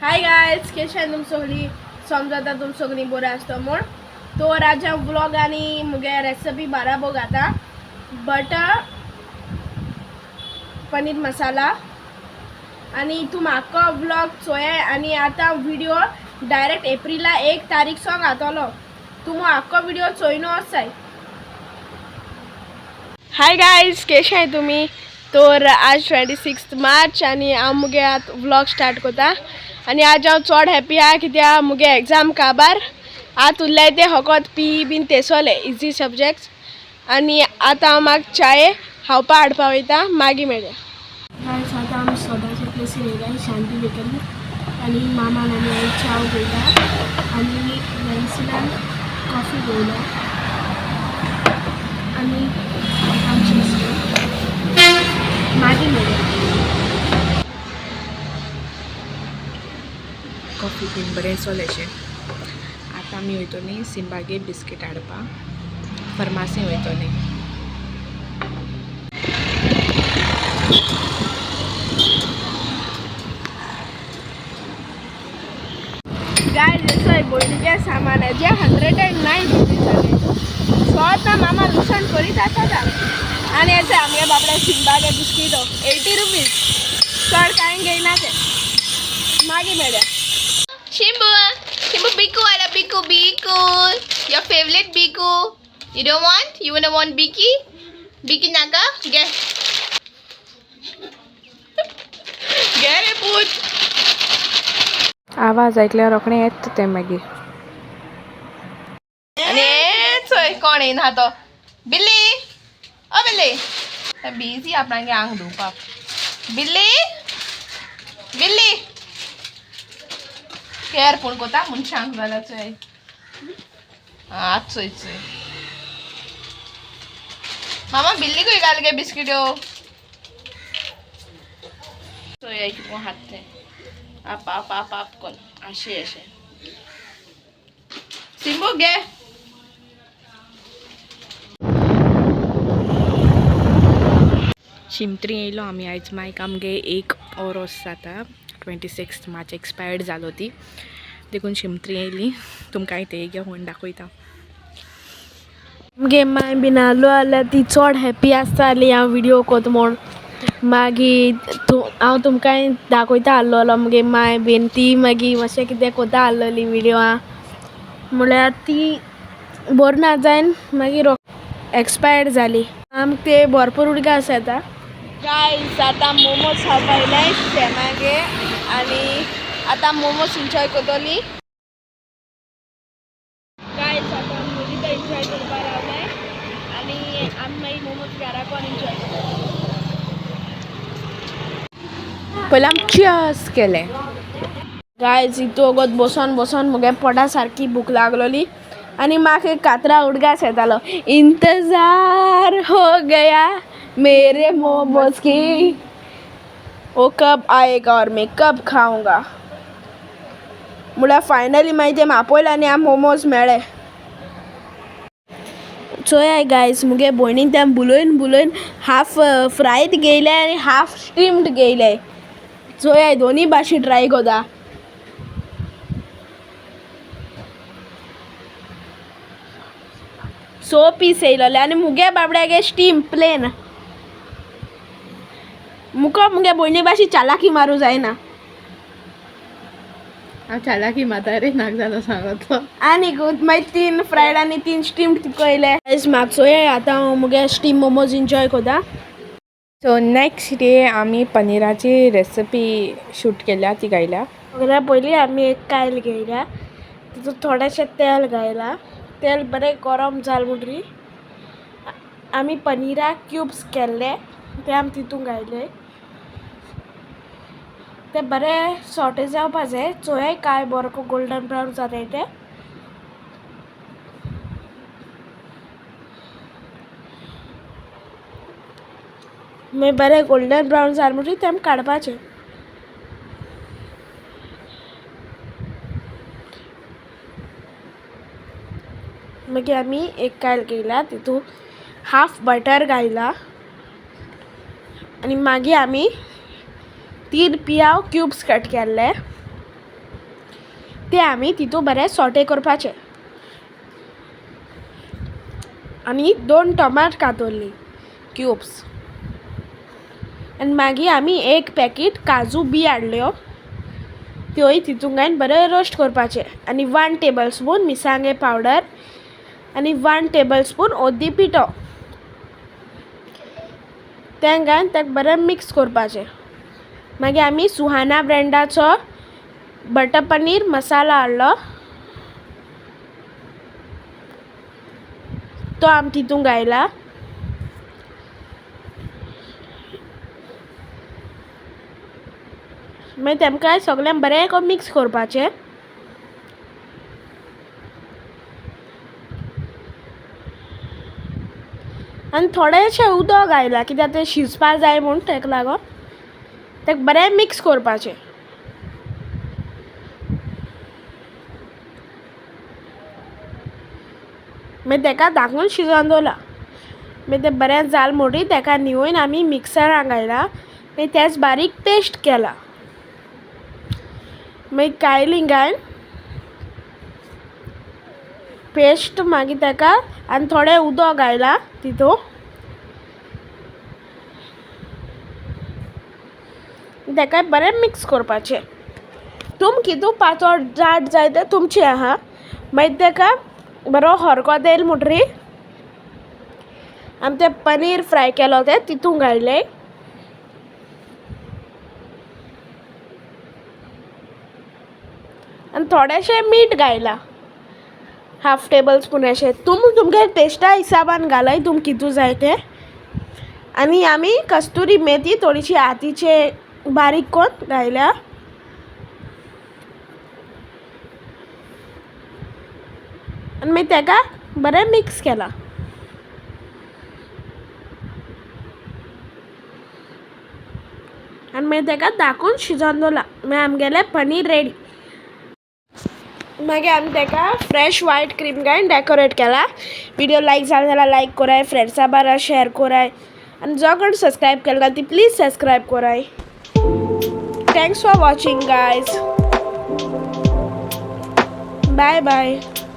Hi guys, केशे तुम सगळी? समजता तुम सगळी बरें आसता म्हूण. तर आज हांव व्लॉग आनी मुगे रेसिपी बाराबो घाता बटर पनीर मसाला. आनी तूं म्हाका व्लॉग चोयाय आनी आतां व्हिडियो डायरेक्ट एप्रिला 1 तारीख सो घातलो. तूं आख्खो व्हिडिओ चोयनो आसाय. हाय गायज, केशे तुमी? तर आज 26 मार्च आनी हांव मुगे आतां व्लॉग स्टार्ट करता. आनी आज हांव चड हॅपी आहा कित्याक मुगे एग्जाम काबार आतां उरल्याय ते फकत पी बीन तेसोले इजी सब्जेक्ट्स. आनी आतां हांव म्हाका चाये खावपा हाडपा वयता, मागीर मेळया. गायज, आतां आमी सदांच्या प्लेसीर येयल्या, शांती बेकरी. आनी मामान आनी हांवें च्याव घेयला आनी नॅन्सिनान कॉफी घेयला आनी आमची मागीर मेळया. कॉफी बीन बरें चोलेशें. आतां आमी वयतलीं सिंबागे बिस्कीट हाडपा, फार्मासी वयतलीं. गायज, जसो भयणीचें सामान आहे जे 109 रुपीज जाले. स्वता मामा लुकसाण करीत आसा. आनी हेचे आमगे बाबड्या सिंबागे बिस्कीट 80 रुपीज, चड कांय घेयना ते. मागीर मेळया. Shimbu, Shimbu, Biku wala Biku, Biku. Your favorite Biku. You don't want? You wanna want Biki? Biki naka? Get. घे रे पूत. आवाज ऐकल्यार रोखडें येता तें मागीर. आनी चोय कोण येयना तो. बिल्ली, ओ बिल्ली, बिजी आपणागे आंग धुवपाक. बिल्ली, बिल्ली, केअर पूण कोता मनशांक जाल्यार चोय. आं, चोय चोय मामा, बिल्ली खंय घाल गे बिस्किट्यो? चोय कितें हात तें आप आप आप आप कोन आशे अशें. सिंबू गे. शिमत्री येयलो आमी आयज. मायक आमगे 1 ओरोस जाता, 26 मार्च एक्सपायर्ड जालो ती, देखून शिमत्री येयली. तुमकांय ते घेवन दाखयता. मुगे माय बीन आहलो जाल्यार ती चड हॅप्पी आसताली हांव व्हिडियो कोत म्हूण. मागीर तूं हांव तुमकांय दाखयता आहलोलो मुगे माय बीन ती मागीर मातशें कितें कोता आहलोली व्हिडियो. म्हळ्यार ती बरी ना जायन मागीर एक्सपायर्ड जाली. आमकां ते भरपूर उडगास येता. गायज, आतां मोमोज खावपा येयलाय सॅमागे आनी आतां मोमोज एन्जॉय करतली. गायज, आतां मोजितो एन्जॉय करपा रावलाय आनी आमी मागीर मोमोज घरा कोण एन्जॉय करतली. पयलीं आमी चियर्स केलें. गायज, हितू वोगोत बसोन बसोन मुगे पोटा सारकी भूक लागलोली आनी म्हाका एक कातरा उडगास येतालो. इंतजार हो गया मेरे मोमोज की, वो कब आएगा और मैं कब खाऊंगा. म्हळ्यार फायनली मागीर ते मापयले आनी आम मोमोज मेळ्ळे. चोयाय गायज, मुगे भयणीन ते बुलोयन बुलोयन हाफ फ्रायड घेयले आनी हाफ स्टीम्ड घेयले. चोयाय, दोनी भाशी ट्राय कोता. सो पीस येयलोले आनी मुगे बाबड्यागे स्टीम प्लेन. मुको मुगे भयणी भाशी चालाकी मारूं जायना. हांव चालाकी मारता रे, नाक जालो सांगतो. आनी मागीर 3 फ्रायड आनी 3 स्टीम्ड तुका येयले. म्हाका चोयाय, आतां हांव मुगे स्टीम मोमोज एन्जॉय कोता. सो नेक्स्ट डे आमी पनीराची रेसिपी शूट केल्या, ती गायल्या. सगळ्या पयलीं आमी एक कायल घेयल्या, तितून थोडेशें तेल घायलां. तेल बरें गरम जालें म्हणटरी आमी पनीरा क्यूब्स केल्ले ते आमी तितून घायले. ते बरें सॉटे जावपा जाय. चोयाय काय बरो गोल्डन ब्रावन जाताय ते. मागीर बरें गोल्डन ब्रावन जालें म्हणटरी ते आमी काडपाचें. मागीर आमी एक कायल घेयला, तितून हाफ बटर घायला आनी मागीर आमी 3 पियाव क्यूब्स कट केल्ले ते आमी तितू बरें सोटे करपाचें. आनी 2 टमाट कातरली क्यूब्स. आनी मागीर आमी 1 पॅकेट काजू बी हाडल्यो त्योय तितून घालून बरें रोस्ट करपाचें. आनी 1 टेबल स्पून मिरसांगे पावडर आनी 1 टेबल स्पून ओद्दी पिठो तें घालून ताका बरें मिक्स करपाचें. मागीर आमी सुहाना ब्रँडाचो बटर पनीर मसाला हाडलो तो आमी तितून घायला. मागीर तेमकां सगळें बरें करून मिक्स करपाचें. आनी थोडेशें उदक घायलां कित्याक तें शिजपाक जाय म्हूण तेका लागून तेका बरें मिक्स करपाचें. मागीर तेका धाकून शिजोवन दवरलां. मागीर तें बरें जालें म्हणटकीर तेका न्हिवोवन आमी मिक्सरान घायला. मागीर तेच बारीक पेस्ट केला. मागीर कायली घालून पेस्ट मागीर तेका आनी थोडें उदक घायलां तितू. तेका बरें मिक्स करपाचें. तुम कितू पातळ जाड जाय तें तुमचें आहा. मागीर तेका बरो हरको येयल म्हणटरी आमी तें पनीर फ्राय केलो तें तितून घायलें. आनी थोडेशें मीठ घायलां 1/2 टेबल स्पून अशें. तुमगे टेस्टा हिसाबान घालाय तुम कितू जाय तें. आनी आमी कस्तुरी मेथी थोडीशी हातीचे बारीक करून घायल्या. आनी मागीर तेका बरें मिक्स केलां. आनी मागीर तेका धाकून शिजोवन दवरलां. मागीर आमगेलें पनीर रेडी. मागीर आमी तेका फ्रेश व्हायट क्रीम घालून डेकोरेट केला. व्हिडिओ लायक जालो जाल्यार लायक कराय, फ्रेंड्सा बारा शेअर कराय आनी जो कोण सबस्क्रायब केला ती प्लीज सबस्क्रायब कराय. Thanks for watching guys. Bye bye.